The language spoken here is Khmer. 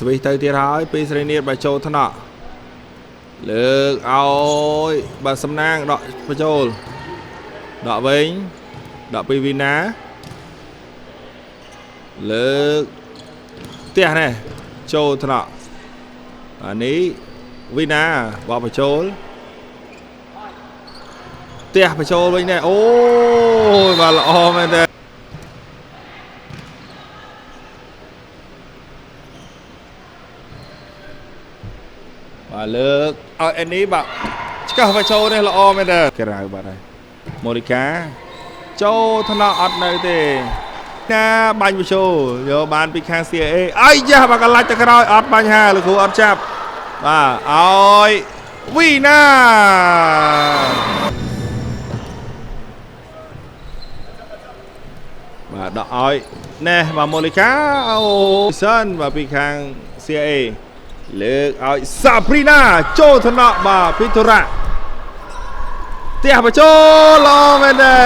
ស្វីសទៅទៀតហើយពីស្រីនៀតបាទចូលថ្នាក់លើកឲ្យបាទសំណាងដកបញ្ចូលដកវិញដកពីវីណាលើកផ្ទះនេះចូលថ្នាក់អានេះវីណាបោះបញ្ចូលផ្ទះបញ្ចូលវិញដែរអូយបាទល្អមែនទេបាទលើកឲ្យអេនេះបាទឆ្កឹះបញ្ចូលនេះល្អមែនទេក្រៅបាទហើយម៉ូរីកាចូលថ្នាក់អត់នៅទេណាបាញ់បញ្ចូលយកបានពីខាង CAA អាយយ៉ាបាទកន្លាច់ទៅក្រោយអត់បញ្ហាលោកគ្រូអត់ចាប់បាទឲ្យវីណាបាទដកឲ្យណែបាទម៉ូលីកាអូសិនបាទពីខាង CAA លើកឲ្យសាព្រីណាចូលថ្នាក់បាទពិធរៈផ្ទះបញ្ចូលល្អមែនទេ